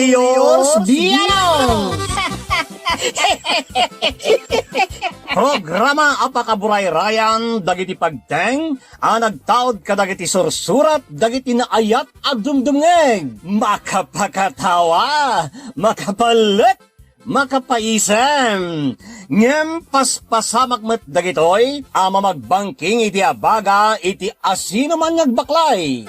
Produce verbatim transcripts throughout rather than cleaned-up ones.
Dios bianong! Programa a pakaburayrayan dagiti pagteng a nagtaud kadagiti sursurat dagiti naayat a dumdumngeg. Makapakatawa, makapalek, makapaisem. Ngem paspasamak met dagitoy a mamagbangking iti abaga iti asinoman nga agbaklay.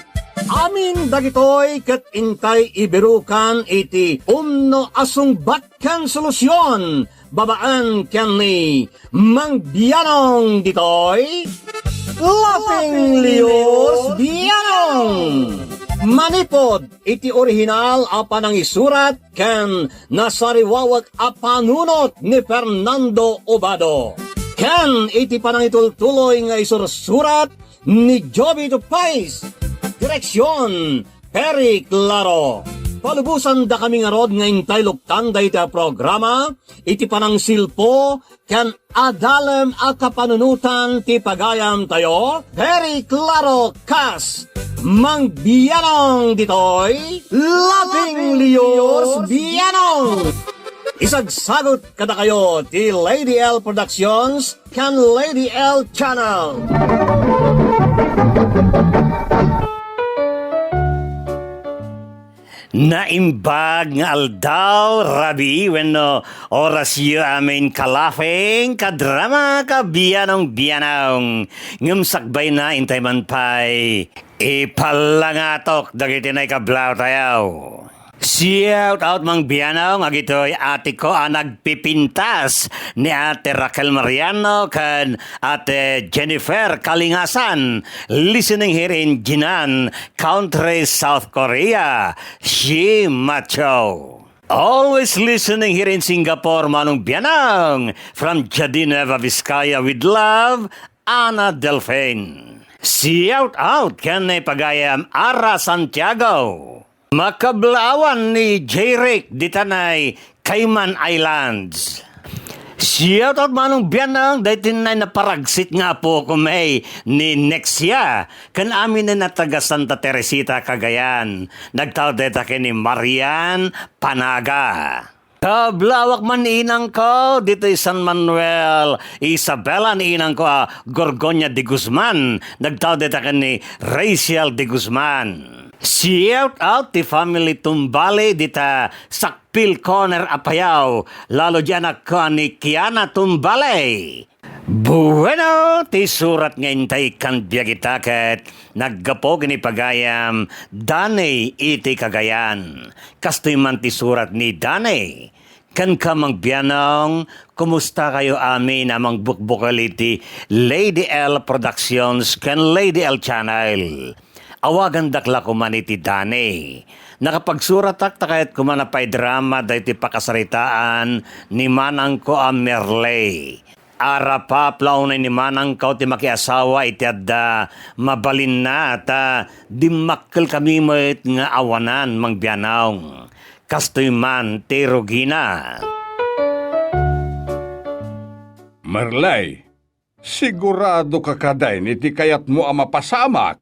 Amin dagitoy ket intay ibirukan iti umno a sungbat ken solusion babaen ken ni Mang Bianong ditoy Laughing Leos Bianong. Manipod iti orihinal a panangisurat ken nasariwawek a panunot ni Fernando Obado, ken iti panangitultuloy nga isursurat ni Joby Dupais. Direksion, Perry Claro. Palubosan dakami ngarud nga intay luktan dayta a programa iti panangsilpo ken adalem a kapanunotan ti pagayamtayo, Perry Claro kas Mang Bianong ditoy, Laughing Leos Bianong. Isagsagut kadakayo ti Lady L Productions ken Lady L Channel. Naimbag nga aldaw, rabii, wenno orasyo amin, ka-laughing, ka-drama, ka-bianong-bianong. Ngem sakbayna, intay man pay, ipalangatok dagiti naikablaawtayo. Shout out, Mang Bianong, agitoy atiko a nagpipintas ni Ate Raquel Mariano ken Ate Jennifer Kalingasan, listening here in Jinan, country, South Korea, Siemcho. Always listening here in Singapore, Manong Bianong, from Jadine Nueva Vizcaya with love, Ana Delfin. Shout out ken ni pagayam Ara Santiago. Makablaawan ni J Rick ditanay Cayman Islands. Shout out, Manong Bianong, daytoy nay naparagsit nga apok, may ni Nexia, ken amin a taga Santa Teresita, Cagayan. Nagtaud dayta ken ni Marian Panaga. Kablaawak man ni inangko ditoy San Manuel, Isabela, ni inangko a Gorgonia de Guzman. Nagtaud dayta ken ni Rachel de Guzman. Shout out ti family Tumbale dita Sakpil Corner, Apayao, lalo di anakko a ni Kiana Tumbale. Bueno, ti surat nga intay ikkan biag ita ket naggapu ken ni pagayam Danny iti Cagayan. Kastoy man ti surat ni Danny. Kenka, Mang Bianong, kumustakayo amin a mangbukbukel iti Lady L Productions ken Lady L Channel? Awagandak la koman iti Danny. Nakapagsuratak ta kayatko man a paidrama daytoy pakasaritaan ni manangko a Merle. Arapap la unay ni manangko ti makiasawa iti adda mabalinna, ta dimmakkelkami met nga awanan, Mang Bianong. Kastoy man ti rugina. Merle, sigurado ka kadi iti kayatmo a mapasamak?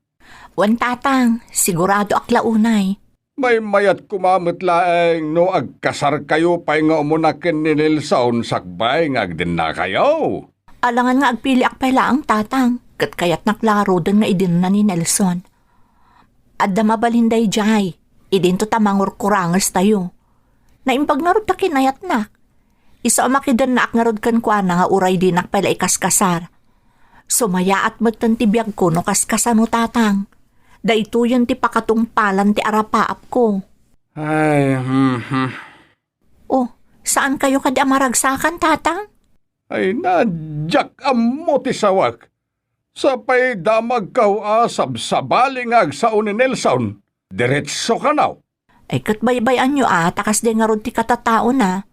Wen, Tatang, siguradoak la unay. Maymayat koma met laeng no agkasarkayo pay nga umuna ken ni Nelson sakbay nga agdennakayo. Alangan nga agpiliak pay laeng, Tatang, ket kayatnak la ngaruden nga idenna ni Nelson. Adda mabalin daydiay, idinto ta mangurkurangestayo. Naimbag ngarud ta kinayatnak. Isu a makidennaak ngarud kenkuana nga uray dinak pay la ikaskasar. Sumayaat metten ti biagko no kaskasano, Tatang. Daytoyen ti pakatungpalan ti arapaapko. Ay, mhm. Oh, saankayo kadi a maragsakan, Tatang? Ay, na, diak ammo ti sawek. Sapay damagko a sabsabali nga agsao ni Nelson. Diretso kano. Ay, ket baybay-anyo a, ta kasdi ngarud ti katataona.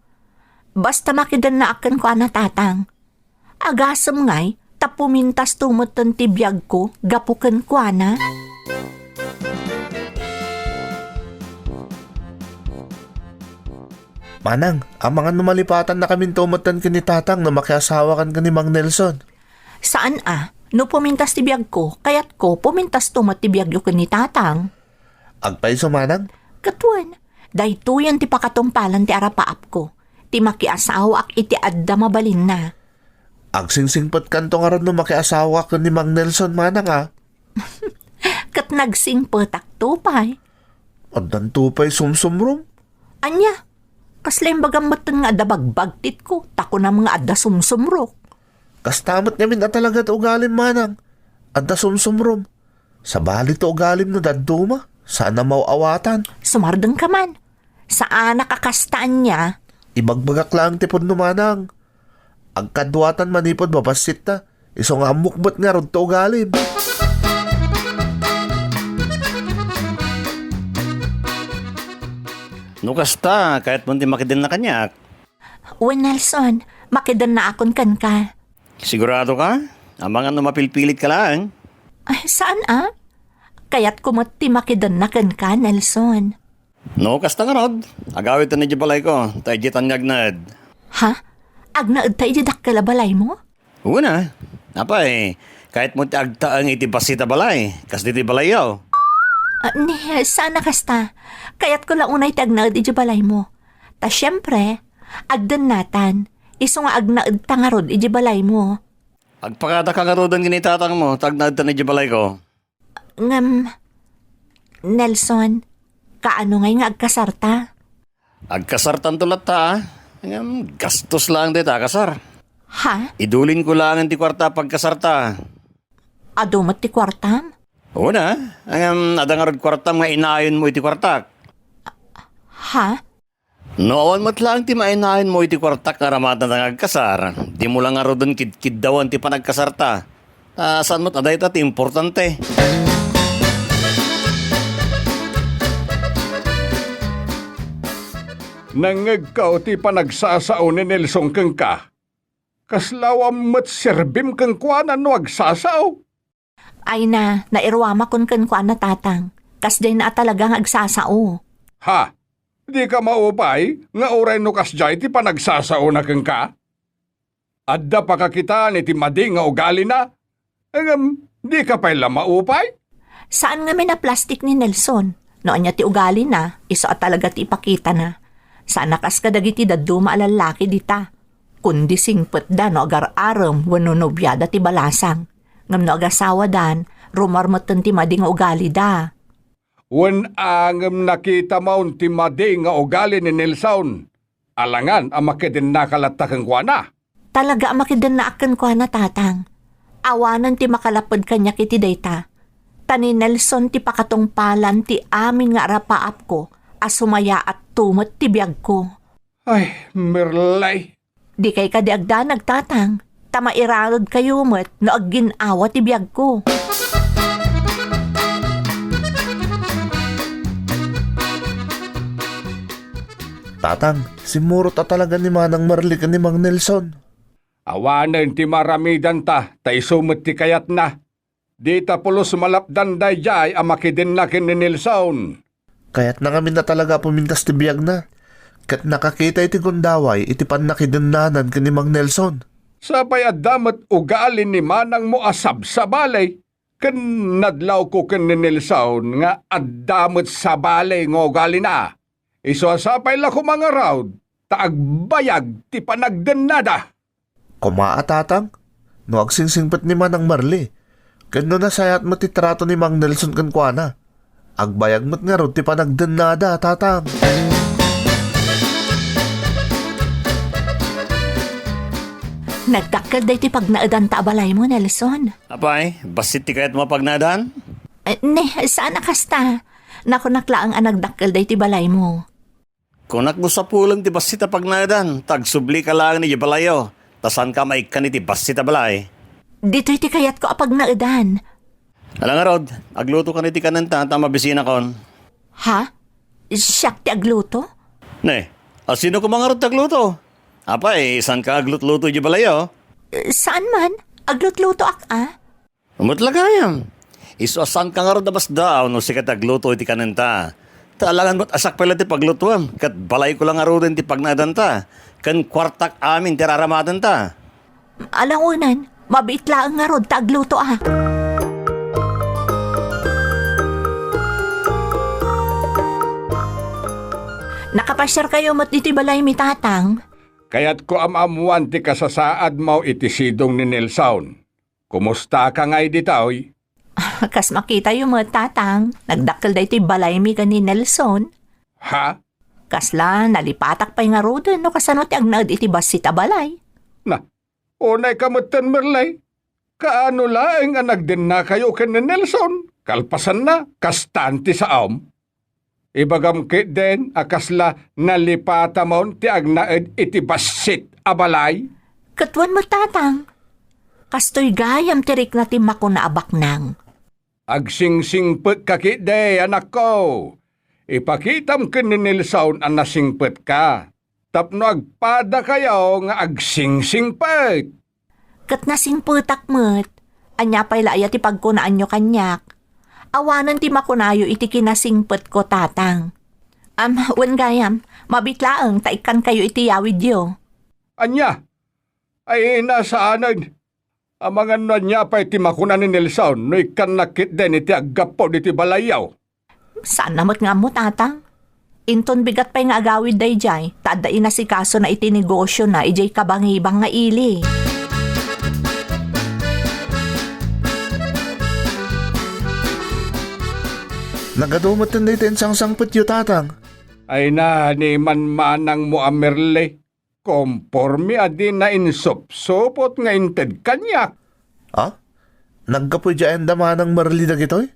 Basta makidennaak kenkuana, Tatang. Agasem ngay, ta pumintasto metten ti biagko gapu kenkuana. Manang, amangan no malipatannakaminto metten ken ni Tatang no makiasawakan ken ni Mang Nelson. Saan a, no pumintas ti biagko, kayatko, pumintasto met ti biagyo ken ni Tatang. Agpayso, Manang? Ket wen, Daytoyen ti pakatungpalan ti arapaapko, ti makiasawaak iti adda mabalinna. Agsingsingpetkanto ngarud no makiasawaka ken ni Mang Nelson, manang, a? Ket nagsingpetakto pay. Addanto pay sumsumrom? Ania? Kasla imbagam metten nga adda bagbagtitko, ta kunam nga adda sumsumrok. Kasta met ngamin a talaga ti ugalim, manang. Adda sumsumrom. Sabali ti ugalim no dadduma. Saan a maw-awatan. Sumardengka man. Saanak a kasta ania? Ibagbagak laeng ti pudno, manang. Agkaduatan manipud mabassit ta. Isu nga ammok met ngarud ti ugalim. No kasta, kayatmon ti makidenna kaniak? Wen, Nelson, makidennaakon kenka. Sigurado ka? Amangan no mapilpilit ka laeng? Ay, saan a? Kayatko met ti makidenna kenka, Nelson. No, kasta ngarud, agawidtan idiay balayko, ta idiay tan nga agnaed. Ha? Agnaedta idiay dakkel a balaymo? Wen a. Apay, kayatmo ti agtaeng iti bassit a balay, kas ditoy balayyo? Ah, ni, saan a kasta. Kayatko la unay ti agnaed idiay balaymo. Ta siempre, agdennatan, isu nga agnaedta ngarud idiay balaymo. Agpakadaka ngaruden ken ni tatangmo, ta agnaedtan idiay balayko. Ngem, Nelson, kaano ngay nga agkasarta? Agkasartanto latta, a. Ngem, gastos laeng dayta a kasar. Ha? Idulinko laengen ti kuarta a pagkasarta. Adu met ti kuartam? Wen a, ngem, adda ngarud kuartam nga inayonmo iti kuartak. Ha? No awan met laeng ti mainayon mo iti kuartak nga aramatan nga agkasar, dimo la ngaruden kidkiddawan ti panagkasarta. Ta saan met a dayta ti importante. Nangngegko ti panagsasao ni Nelson kenka. Kasla awan met serbim kenkuana no agsasao? Ay na, nairuamakon kenkuana, tatang. Kasdiay na a talaga nga agsasao. Ha? Dika maupay nga uray no kasdiay ti panagsasaona kenka? Adda pakakitaan iti madi nga ugalina? Ngem, dika pay la maupay? Saan ngamin a plastik ni Nelson. No ania ti ugalina, isu a talaga ti ipakitana. Saan a kas kadagiti dadduma a lallaki dita. Kundi singpetda no agar-arem wenno nobiada ti balasang. Ngem no agasawadan, rumar metten ti madi nga ugalida. Wen a, ngem nakitamon ti madi nga ugali ni Nelson. Alangan a makidennaka latta kenkuana. Talaga a makidennaak kenkuana, tatang. Awanen ti makalapped kaniak iti dayta. Ta ni Nelson ti pakatungpalan ti amin nga arapaapko a sumayaatto met ti biagko. Ay, Merlay. Dikay kadi agdanag, tatang, ta mairanudkayo met no aggin-awa ti biagko. Tatang, simmurot a talaga ni Manang Marli ken ni Mang Nelson. Awanen ti maaramidanta, ta isu met ti kayatna. Dita pulos malapdan daydiay a makidenna ken ni Nelson. Kayatna ngamin a talaga a pumintas ti biagna, ket nakakita iti gundaway iti pannakidennanan ken ni Mang Nelson. Sapay adda met ugali ni manangmo a sabsabali, ken nadlawko ken ni Nelson nga adda met sabali nga ugalina. Isu a sapay la koma ngarud ta agbayag ti panagdennada. Koma a, tatang, no agsingsingpet ni Manang Marli, ken no nasayaat met ti trato ni Mang Nelson kenkuana, agbayag met ngarud ti panagdennada, tatang. Nagdakkel daytoy pagnaedanta a balaymo, Nelson. Apay, bassit ti kayatmo a pagnaedan? Eh, ne, saan a kasta. Nakunak laeng a nagdakkel daytoy balaymo. Kunak no sapulem ti bassit a pagnaedan, ta agsublika laeng idiay balayyo, ta saanka maikkan iti bassit a balay. Ditoy ti kayatko a pagnaedan. Ala ngarud, aglutokan iti kanenta, ta mabisinakon. Ha? Siak ti agluto? Ne, a sino koma ngarud ti agluto? Apay, saanka aglutluto idiay balayyo? Saan man, aglutlutoak a. Met la gayam. Isu a saanka ngarud a basdaaw no sika ti agluto iti kanenta. Ta alangan met a siak pay la ti paglutoem, ket balayko la ngaruden ti pagnaedanta, ken kuartak amin ti raramatenta. Alangonan, mabiit laeng ngarud ta aglutoak. Nakapasiarkayo met iti balaymi, Tatang? Kayatko am-ammoan ti kasasaadmo iti sidong ni Nelson. Kumustaka ngay ditoy? Kas makitayo met, Tatang, nagdakkel daytoy balaymi ken ni Nelson. Ha? Kasla, nalipatak pay ngaruden no kasano ti agnaed iti bassit a balay. Na, unayka metten, Merle. Kaano laeng a nagdennakayo ken ni Nelson? Kalpasanna, kastan ti saom. Ibagam ketdin a kasla nalipatamon ti agnaed iti bassit a balay? Ket wen met, Tatang. Kastoy gayam ti rikna ti makuna a baknang. Agsingsingpetka ketdi, anakko. Ipakitam ken ni Nelson a nasingpetka tapno agpadakayo nga agsingsingpet. Ket nasingpetak met. Ania pay la aya ti pagkunaanyo kaniak? Awanen ti makunayo iti kinasingpetko, Tatang. Am, wen gayam, mabit laeng ta ikkankayo iti yawidyo. Ania? Ay, nasaanen. Amangan no ania pay ti makuna ni Nelson no ikkannak ketdin iti aggapu ditoy balayyo. Saan na met nga ammo, Tatang. Inton bigat pay nga agawid daydiay, ta adda inasikasona iti negosiona idiay kabangibang nga ili. Nagadu metten daytoy insangsangpetyo, Tatang. Ay na, ni manmanangmo a Merle. Komporme a dina insupsupot nga inted kaniak. Ah? Naggapu idiay ayan da Manang Merle dagitoy?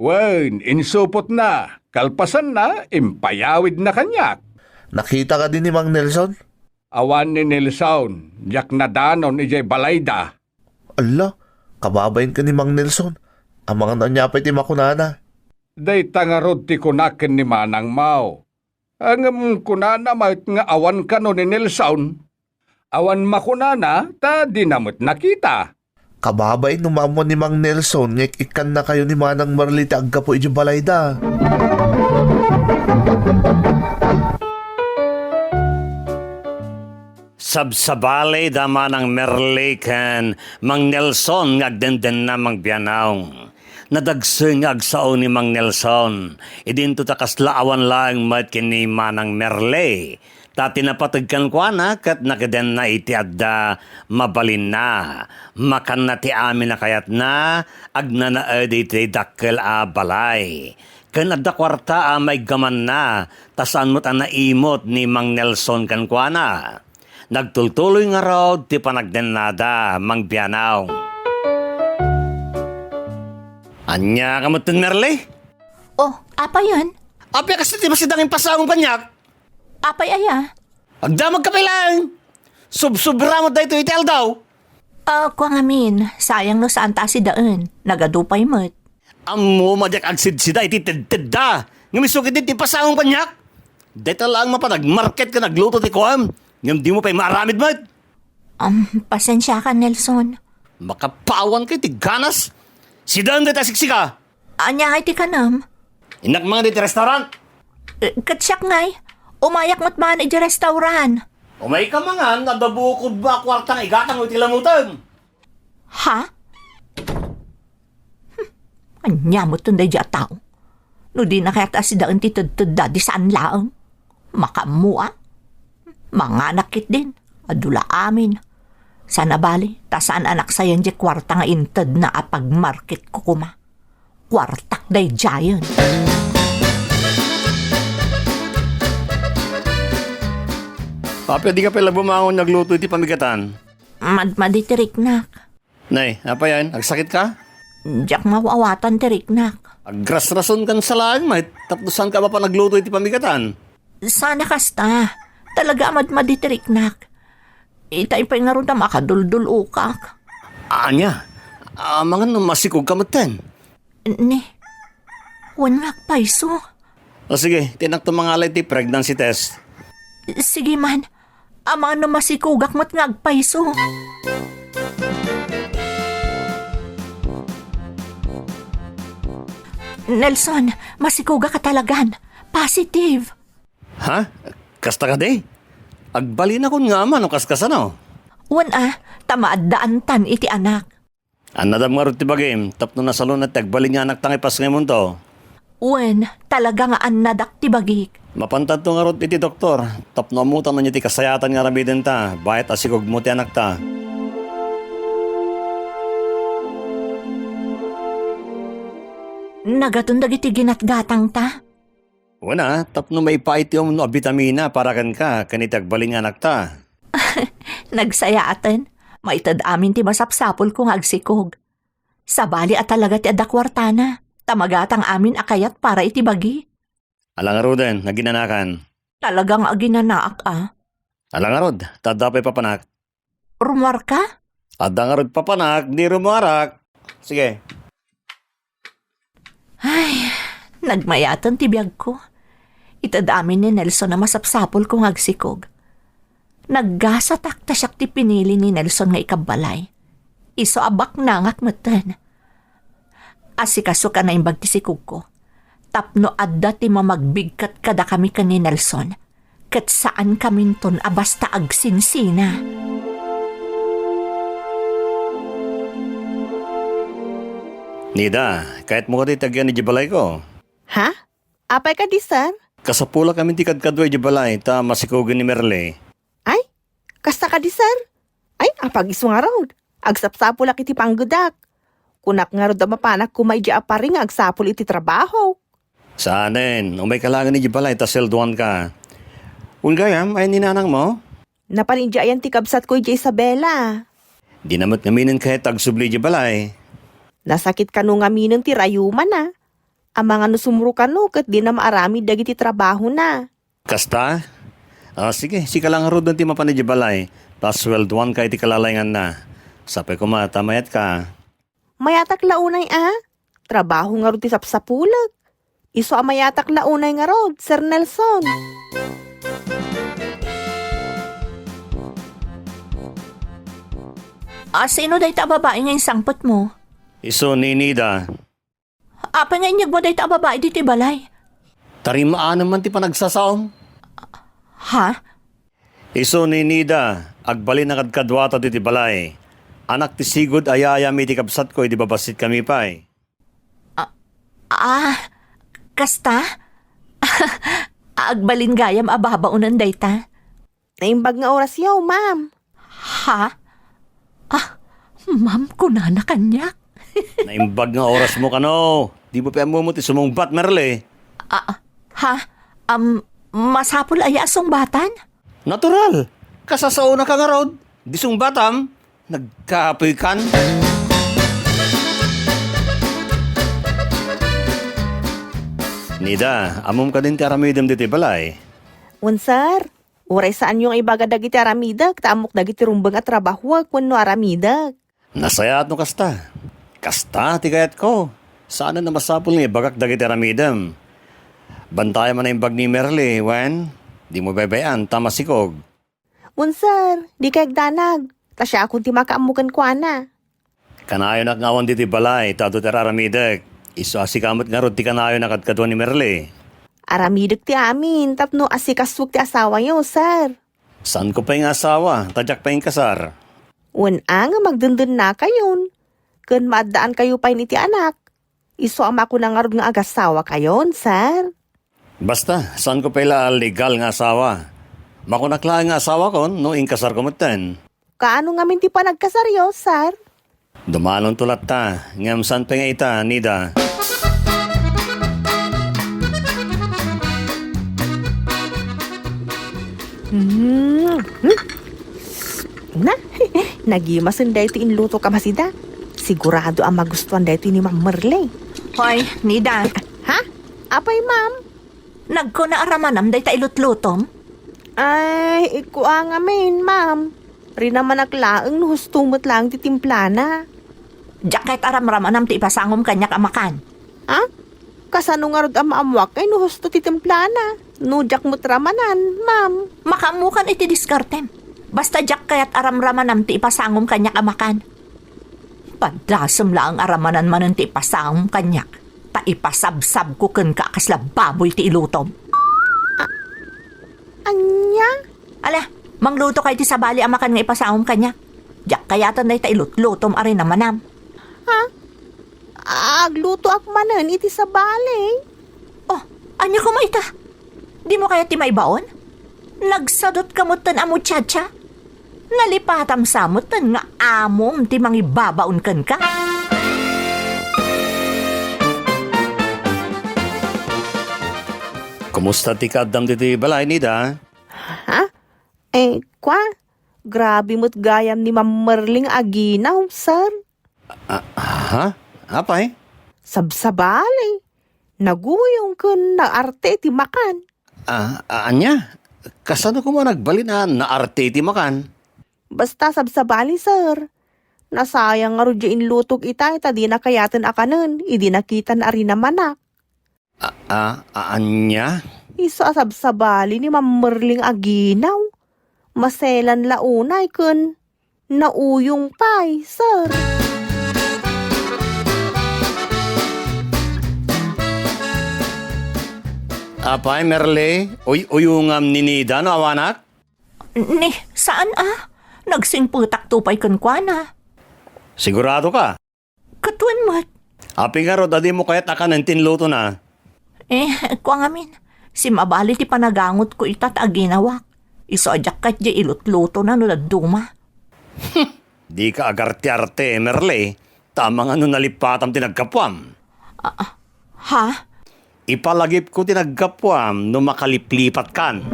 Wen, insupotna. Kalpasanna, impayawidna kaniak. Nakita kadi ni Mang Nelson? Awan ni Nelson, diak nadanon idiay balayda. Alla, kababain ken ni Mang Nelson. Amangan no ania pay ti makunana. Dayta ngarud ti kunak ken ni Manang Mao. Ngem kunana met nga awan kano ni Nelson. Awan makunana ta dina met nakita. Kababain no maammo ni Mang Nelson nga ik-ikkannakayo ni Manang Merle ti aggapu idiay balayda. Sabsabali da Manang Merle ken Mang Nelson nga agdendenna, Mang Bianaw. Nadagsen nga agsao ni Mang Nelson. Idinto ta kasla awan laeng met ken ni Manang Merle. Ta ti napateg kenkuana ket nakedenna iti adda mabalinna. Makanna ti amin a kayatna, agnanaed iti dakkel a balay. Ken adda kuarta a maiggamanna, ta saan met a naimot ni Mang Nelson kenkuana. Nagtultuloy ngarud ti panagdennada, Mang Bianaw. Ania ka metten, Merle? Oh, apayen? Apay a kasdi ti bassit a impasangom kaniak? Apay aya? Agdamagka pay laeng! Subsobra met daytoy iti aldaw! Ah, kua ngamin, sayang no saanta a sidaen. Nagadu pay met. Ammom a diak agsidsida iti tedtedda. Ngem isu ketdi ti pasangom kaniak. Dayta laeng mapan agmarket ken agluto ti kuam. Ngem dimo pay maaramid met. Am, pasensiaka, Nelson. Makapawan kay ti ganas. Sidaen dayta siksika. Ania ngay ti kanam? Innak mangan iti restaurant. Eh, ket siak ngay, umayak met mangan iti restaurant. Umayka mangan, adda bukodmo a kuarta nga igatangmo iti lamutem. Ha? Hmm, ania met daydiay a tao? No dina kayat a sidaen ti tedtedda, di saan laeng. Makaammo a. Manganak ketdin. Adu la amin. Sana bali, ta saan a naksayan diay kuarta nga intedna a pagmarketko koma. Kuartak daydiayen. Apay a dika pay la bumangon nga agluto iti pamigatan? Madmadi ti riknak. Nay, apay aya? Agsakitka? Diak maawatan ti riknak. Agrasrasonkan sa laeng met, tapno saanka a mapan agluto iti pamigatan. Sana kasta. Talaga a madmadi ti riknak. Itay pay ngarud a makaduldul-okak. Ania? Amangan no masikogka metten? Ni, wen nga agpayso. O sige, ti innak mangala iti pregnancy test. Sige man. Amangan no masikogak met nga agpayso. Nelson, masikogak a talagan. Positive. Ha? Kasta kadi? Agbalinak nga ama no kaskasano? Wen a, ta maaddaantan iti anak. Annadam ngarud ti bagim, tapno nasalun ti agbalin nga anakta nga ipasngemonto. Wen, talaga nga annadak ti bagik. Mapantanto ngarud iti doktor, tapno ammotan ania ti kasayaatan nga aramidenta, bayat a sikogmo ti anakta. Nagaton dagiti ginatgatangta? Wen a, tapno maipaay ti umno a bitamina para kenka ken iti agbalin nga anakta. Nagsayaaten, maited amin ti masapsapulko nga agsikog. Sabali a talaga ti adda kuartana, ta magatang amin a kayat para iti bagi. Ala ngaruden, aginanakan. Talaga nga aginanaak a. Ala ngarud, ta adda pay papanak. Rumuarka? Adda ngarud papanak, di rumuarak. Sige. Ay, nagmayaten ti biagko. Ited amin ni Nelson a masapsapulko nga agsikog. Naggasatak ta siak ti pinili ni Nelson nga ikabbalay. Isu a baknangak metten. Asikasoak a naimbag ti sikogko. Tapno adda ti mamagbigkat kadakami ken ni Nelson, ket saankaminton a basta agsinsina. Nida, kayatmo kadi ti agyan idiay balayko? Ha? Apay kadi, sir? Kasapulak amin ti kadkadua idiay balay ta masikogen ni Merle. Ay, kasta kadi, sir? Ay, apag-isu ngarud. Agsapsapulak iti panggedak. Kunak ngarud a mapanak koma idiay apari nga agsapul iti trabaho. Saanen, umayka laengen idiay balay ta sueldoanka. Wen gayam, ayan ni nanangmo? Napan idiay ayan ti kabsatko idiay Isabela. Dina met ngaminen kayat agsubli idiay balay. Nasakit kano ngaminen ti rayumana. Amangan no sumro kano ket dina maaramid dagiti trabahona. Kasta? Ah, sige, sika la ngaruden ti mapan idiay balay. Ta sueldoanka iti kalalainganna. Sapay koma ta mayatka. Mayatak la unay a? Trabaho ngarud ti sapsapulek. Isu a mayatak la unay ngarud, Sir Nelson. A, sino dayta a babai nga insangpetmo? Isu ni Nida. Apay nga inyegmo dayta a babai ditoy balay? Tarimaanem man ti panagsasaom. Ha? Isu ni Nida, agbalin a kadkaduata ditoy balay. Anak ti sigud a yayam iti kabsatko idi babasitkami pay. A-, ah, kasta? Agbalin gayam a babaonen dayta. Naimbag nga orasyo, ma'am. Ha? Ah, ma'am, kunana kaniak. Naimbag nga orasmo kano. Dimo pay ammo ti sumungbat, Merle. Ah, ha? Am, masapul aya a sungbatan? Natural. Kasasaonaka ngarud. Di sungbatam. Nagkapoykan. Nida, ammom kadin ti aramidem ditoy balay? Wen, sir. Uray saanyo nga ibaga dagiti aramidek, ta ammok dagiti rumbeng a trabahoek wenno aramidek. Nasayaat no kasta. Kasta ti kayatko. Saanen a masapul nga ibagak dagiti aramidem. Bantayam a naimbag ni Merle, wen? Dimo baybay-an ta masikog. Wen, sir, dika agdanag. Ta siakon ti makaammo kenkuana. Kanayonak nga awan ditoy balay, ta adu ti ar-aramidek. Isu a sika met ngarud ti kanayon a kadkadua ni Merle. Aramidek ti amin, tapno asikasuek ti asawayo, sir. Saanko pay nga asawa, ta diak pay inkasar. Wen a nga magdendennakayon, ken maaddaankayo pay iti anak. Isu a makuna ngarud nga agasawakayon, sir. Basta, saanko pay la a legal nga asawa. Makunak laeng nga asawakon no inkasarko metten. Kaano ngamin ti panagkasaryo, sir? Dumanonto latta, ngem saan pay nga ita, Nida? Mm. Hmm? Na, nagimasen daytoy inlutok a masida. Sigurado a magustuan daytoy ni Ma'am Merle. Hoy, Nida. Ha? Apay, ma'am? Nagkuna a ramanam dayta ilutlutom? Ay, ikkua ngamin, ma'am. Rinamanak laeng no husto met laeng ti timplana. Diak ket aramramanam ti ipasangom kaniak a makan. Ha? Kasano ngarud a maammuak no husto ti timplana? No diak met ramanan, ma'am. Makaammokan iti diskartem. Basta diak kayat aramramanam ti ipasangom kaniak a makan. Padasem laeng a ramanan manen ti ipasangom kaniak. Ta ipasabsabko kenka a kasla baboy ti ilutom. A-, ania? Ala, manglutokay ti sabali a makan nga ipasangom kaniak. Diak kayaten dayta ilutlutom a rinamanam. Ha? Aglutoak manen iti sabali. Oh, ania koma ita? Dimo kayat ti maibaon? Nagsadutka metten a muchacha? Nalipatam sa metten nga amom ti mangibabaon kenka? Kumusta ti kaaddam ditoy balay, Nida? Ha? Eh, kwa? Grabe met gayam ni Ma'am Merle nga aginaw, sir. Ah, ha? Apay? Sabsabali. Naguyong ken naarte ti makan. Ah, a-, ania? Kasano koma nagbalin a naarte ti makan? Basta sabsabali, sir. Nasayang ngarud diay inlutok itay ta dina kayaten a kanen idi nakitan a rinamanak. A, a, a, ania? Isu a sabsabali ni Ma'am Merle nga aginaw. Maselan la unay ken nauyong pay, sir. Apay, Merle, uy-uyongam ni Nida no awanak? Ni, saan a? Nagsingpetakto pay kenkuana. Sigurado ka? Ket wen met. Apay ngarud a dimo kayat a kanen ti inlutona? Eh, kua ngamin, simmabali ti panagangotko ita ta aginawak. Isu a diak ket diay ilutlutona no dadduma. Dika agarte-arte, Merle, ta amangan no nalipatam ti naggapuam. Ah, ah, ha? Ipalagipko ti naggapuam no makaliplipatkan.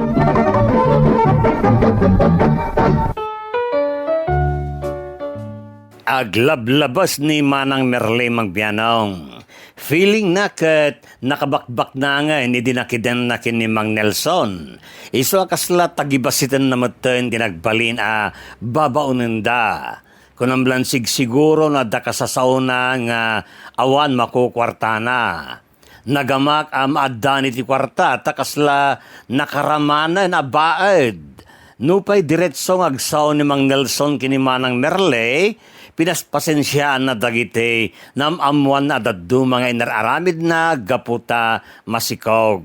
Aglablabas ni Manang Merle, Mang Bianong. Feelingna ket nakabakbaknangen idi nakidenna ken ni Mang Nelson. Isu a kasla tagibasitenna metten ti nagbalin a babaonenda. Kunam la sigsiguro no adda kasasaona nga awan makukuartana. Nagamak a maaddaan iti kuarta ta kasla nakaramanen a baed. Nupay diretso nga agsao ni Mang Nelson ken ni Manang Merle, pinaspasensiaanna dagiti naam-ammoanna a dadduma nga inar-aramidna gapu ta masikog.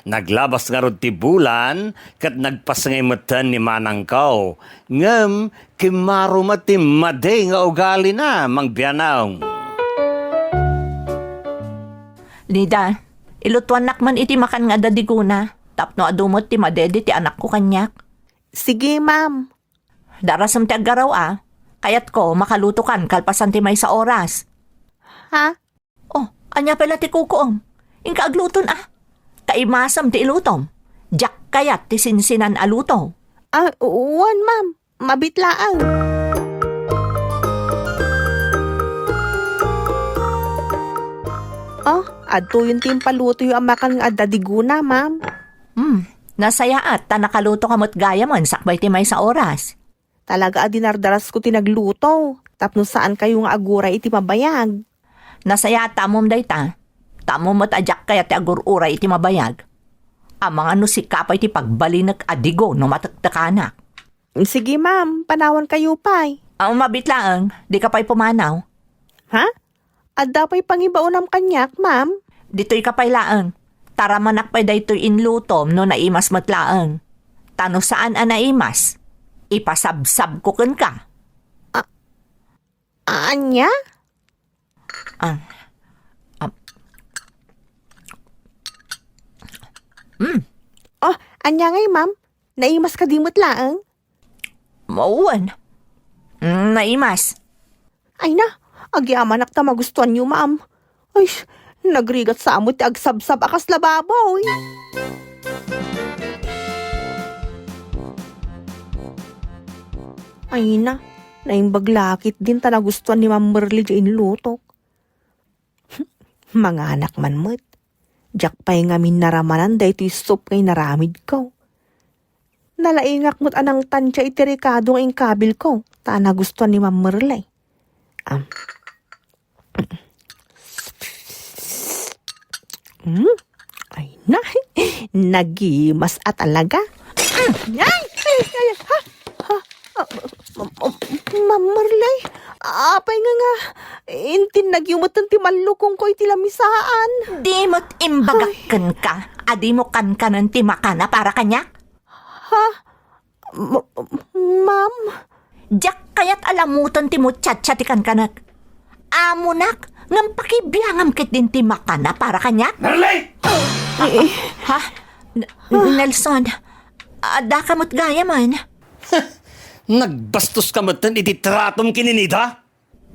Naglabas ngarud ti bulan ket nagpasngay metten ni Manangko. Ngem kimmaro met ti madi nga ugalina, Mang Bianong. Nida, ilutuannak man iti makan nga adda digona, tapno adu met ti madedi ti anakko kaniak. Sige, ma'am. Darasem ti aggaraw a. Kayatko, makalutokan kalpasan ti maysa oras. Ha? Oh, ania pay la ti kukuem? Inka agluton a. Kaimasem ti ilutom. Diak kayat ti sinsinan a luto. Ah, wen, ma'am. Mabit laeng. Oh, adtoyon ti impalutoyo a makan nga adda digona, ma'am. Hmm, nasayaat ta nakaluto ka met gayamen sakbay ti maysa oras. Talaga a dinardarasko ti nagluto, tapno saan kayo nga aguray iti mabayag. Nasayaat ta ammom dayta. Ta ammom met a diak kayat ti agur-uray iti mabayag. Amangan no sika pay ti pagbalinek a digo no matektekanak. Sige, ma'am, panawan kayo pay. Aw, mabit laeng, di ka pay pumanaw. Ha? Adda pay pangibaonam kaniak, ma'am? Ditoy ka pay laeng. Taramanak pay daytoy inlutom no naimas met laeng. Ta no saan a naimas, ipasabsabko kenka. A-, ania? Ah. Ah. Mm. Oh, ania ngay, ma'am? Naimas kadi met laeng? Mawan. Mm, naimas. Ay na, agyamanak ta magustuanyo, ma'am. Ay, nagrigat sa ammo ti agsabsab a kasla baboy. Ay na, naimbag lakit din ta nagustuan ni Ma'am Merly ti inlutok. Manganak man met. Diak pay ngamin naramanan daytoy soup nga inaramidko. Nalaingak met a nangtantia iti rekado nga inkabilko, ta nagustuan ni Ma'am Merly. Am. Hmm? Ay na, nagimas a talaga. Ay! Ay! Ay! Ha? Ha? Ah, ma-, ma-, Ma'am Merly, apay nga nga, intinnagyo metten ti mallukongko iti lamisaan. Di met imbagak Ay. kenka, a dimo kankanen ti makan a para kaniak? Ha? M-, ma'am? Diak kayat a lamutan ti muchacha ti kankanek. Amonak, Ngem pakibiangam ketdin ti makan a para kaniak? Merle! Eh, Ha? N-, Nelson, adda ka met gayamen? Nagbastos ka metten iti tratom ken ni Nida?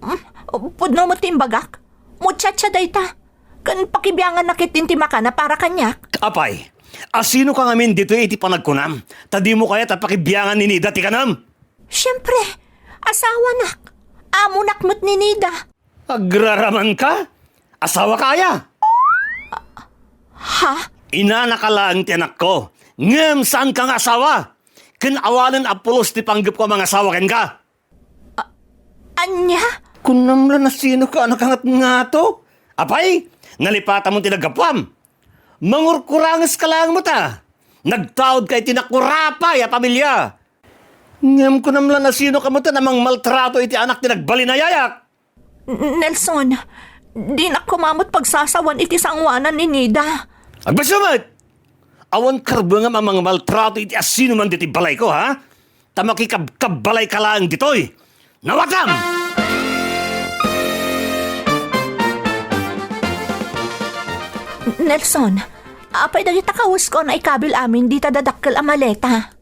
Mm, pudno met ti imbagak. Muchacha dayta. Ken pakibianganna ketdin ti makan a para kaniak. Apay, asino ka ngamin ditoy iti panagkunam? Ta dimo kayat a pakibiangan ni Nida ti kanam? Siempre, asawanak. Amonak met ni Nida. Agraraman ka? Asawa ka aya? Ha? Inanaka laeng ti anakko, ngem saan ka nga asawa. Ken awanen a pulos ti panggepko a mangasawa kenka. Ania? Kunam la no sino ka a nakangatngato? Apay, nalipatam ti naggapuam. Mangurkuranges ka laeng met a. Nagtaud ka iti nakurapay a pamilia. Ngem kunam la no sino ka met a mangmaltrato iti anak ti nagbalin a yayak. N-, Nelson, dinak koma met pagsasawan iti sangoanan ni Nida. Agbasyo met! Awan karbengam a mangmaltrato iti asinoman ditoy balayko, ha? Ta makikabkabbalay ka laeng ditoy. Nawatam! Nelson, apay dagita kawesko a naikabil amin dita dadakkel a maleta?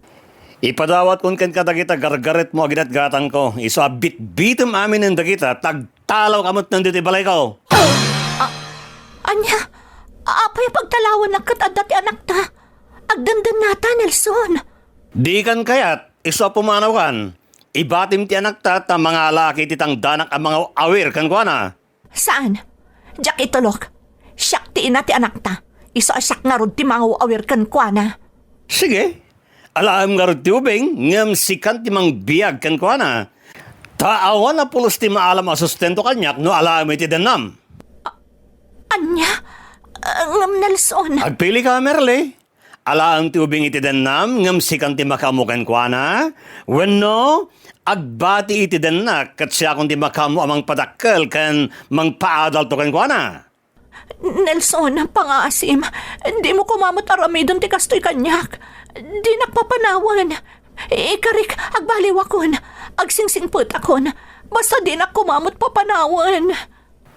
Ipadawatkon kenka dagita gargaretmo a ginatgatangko, isu a bitbitem aminen dagita, ta agtalawka met ditoy balayko. A-, ania? Apay a pagtalawannak ket adda ti anakta? Agdendennata, Nelson. Dikan kayat, isu a pumanawkan. Ibatim ti anakta ta mangalaak iti tangdanak a mangaw-awir kenkuana. Saan? Diak itulok. Siak ti ina ti anakta. Isu a siak ngarud ti mangaw-awir kenkuana. Sige. Alaem ngarud ti ubing, ngem sikan ti mangbiag kenkuana. Ta awan a pulos ti maalam a sustento kaniak no alaem iti dennam. Ania? Ah, ngem Nelson. Agpili ka, Merle. Alaem ti ubing iti dennam, ngem sikan ti makaammo kenkuana? Wenno, agbati iti dennak, ket siakon ti makaammo a mangpadakkel ken mangpaadalto kenkuana? Nelson, pangaasim, dimo koma met aramiden ti kastoy kaniak. Dinak papanawen. Ikarik, agbaliwakon. Agsingsingpetakon. Basta dinak koma met papanawen.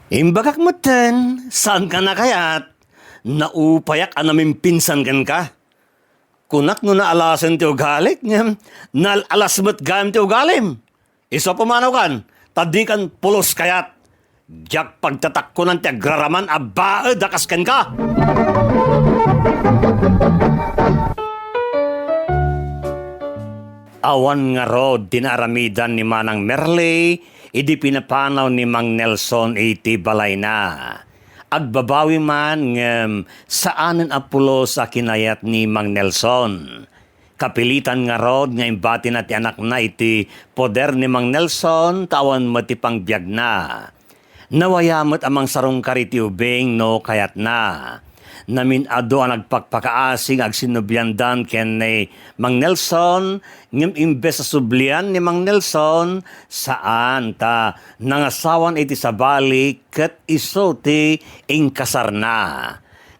Imbagak metten, saanka a kayat? Naupayak a namimpinsan kenka. Kunak no naalasen ti ugalik, ngem naal-alas met gayam ti ugalim. Isu a pumanawkan, ta dikan pulos kayat. Diak pagtatakkonan ti agraraman a baed a kas kenka. Awan ngarud ti naaramidan ni Manang Merle idi pinapanaw ni Mang Nelson iti balayna. Agbabawi man ngem saanen a pulos a kinayat ni Mang Nelson. Kapilitan ngarud nga imbatina ti anakna iti poder ni Mang Nelson ta awan met ti pangbiagna. Nawaya met a mangsarungkar iti ubing no kayatna. Namin-adu a nagpakpakaasi nga agsinnubliandan ken ni Mang Nelson, ngem imbes a sublian ni Mang Nelson, saan ta nangasawan iti sabali ket isu ti inkasarna.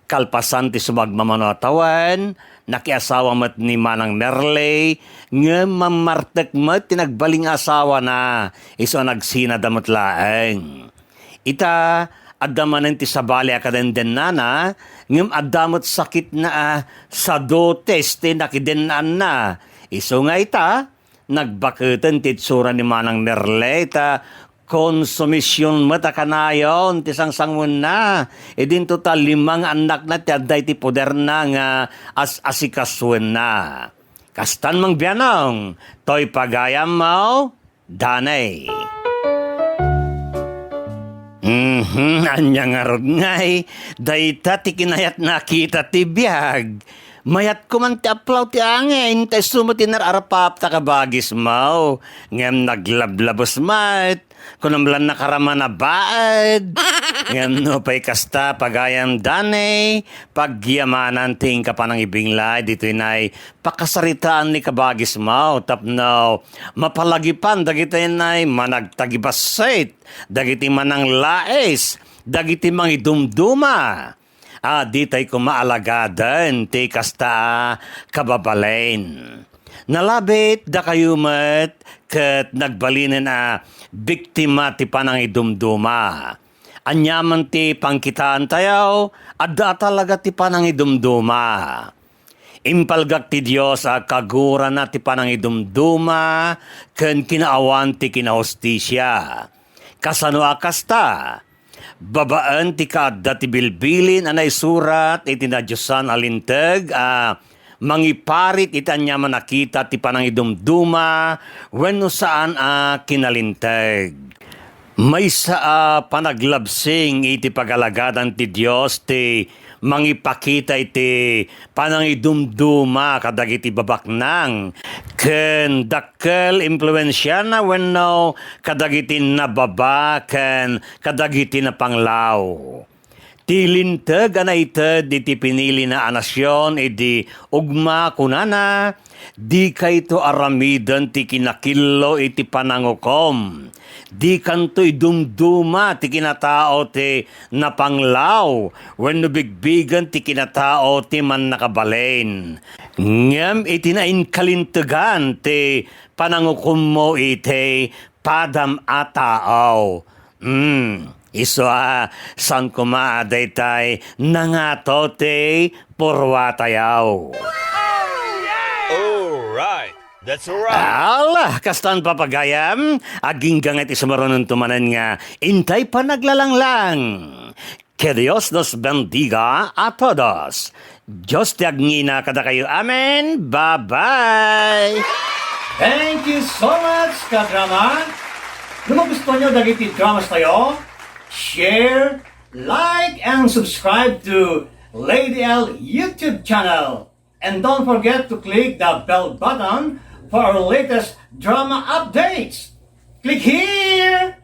Kalpasan ti sumagmamano a tawen, nakiasawa met ni Manang Merle, ngem mammartek met ti nagbalin nga asawana, isu a nagsinada met laeng. Ita, adda manen ti sabali a kadendennana, ngem adda met sakitna a sadotes ti nakidennaanna. Isu nga ita, nagbaketen ti itsura ni Manang Merle ta konsumision met a kanayon ti sangsanguenna. Idinto ta lima nga annakna ti adda iti poderna nga as-asikasuenna. Kastan, Mang Bianong, toy pagayammo, Danay. Mhm, ania ngarud ngay, dayta ti kinayatna a kita ti biag. Mayat koman ti aplaw ti angin, ta isu met ti nararapap ta kabagismo. Ngem naglablabes met, kunam la nakaraman a baed. Ngem no pay kasta, pagayam Danay, pagyamanan ti inka panangibinglay ditoy nay pakasaritaan ni kabagismo tapno mapalagipan dagiti nay managtagibassit, dagiti mananglais, dagiti mangidumduma a ditay koma alagaden ti kasta a kababalin. Nalabit dakayo met ket nagbalinen a biktima ti panangidumduma. Aniaman ti pangkitaantayo, adda talaga ti panangidumduma. Impalgak ti Dios a kagurana ti panangidumduma ken kinaawan ti kinahustisia. Kasano a kasta? Babaen ti kaadda ti bilbilin a naisurat iti nadiosan a linteg a mangiparit iti aniaman a kita ti panangidumduma wenno saan a kinalinteg. Maysa a panaglabsing iti pagalagadan ti Dios ti mangipakita iti panangidumduma kadagiti babaknang ken dakkel impluensiana wenno kadagiti nababa ken kadagiti napanglaw. Ti linteg a naited iti pinilina a nasion idi ugma kunana, "Dikayto aramiden ti kinakillo iti panangukom. Dikanto idumduma ti kinatao ti napanglaw wenno bigbigen ti kinatao ti mannakabalin. Ngem iti nainkalintegan ti panangukommo iti padam a tao." Hmm, isu a saan koma a daytay nangato ti purwatayo. All right. That's all right. Ala, kastan papagayam, agingga nga iti sumarunon tumanen nga intay panaglalanglang. Que Dios nos bendiga a todos. Dios ti agngina kadakayo. Amen. Bye-bye. Thank you so much, kadrama. No magustuhan nyo dagiti dramas tayo, share, like, and subscribe to Lady L YouTube channel. And don't forget to click the bell button for our latest drama updates. Click here!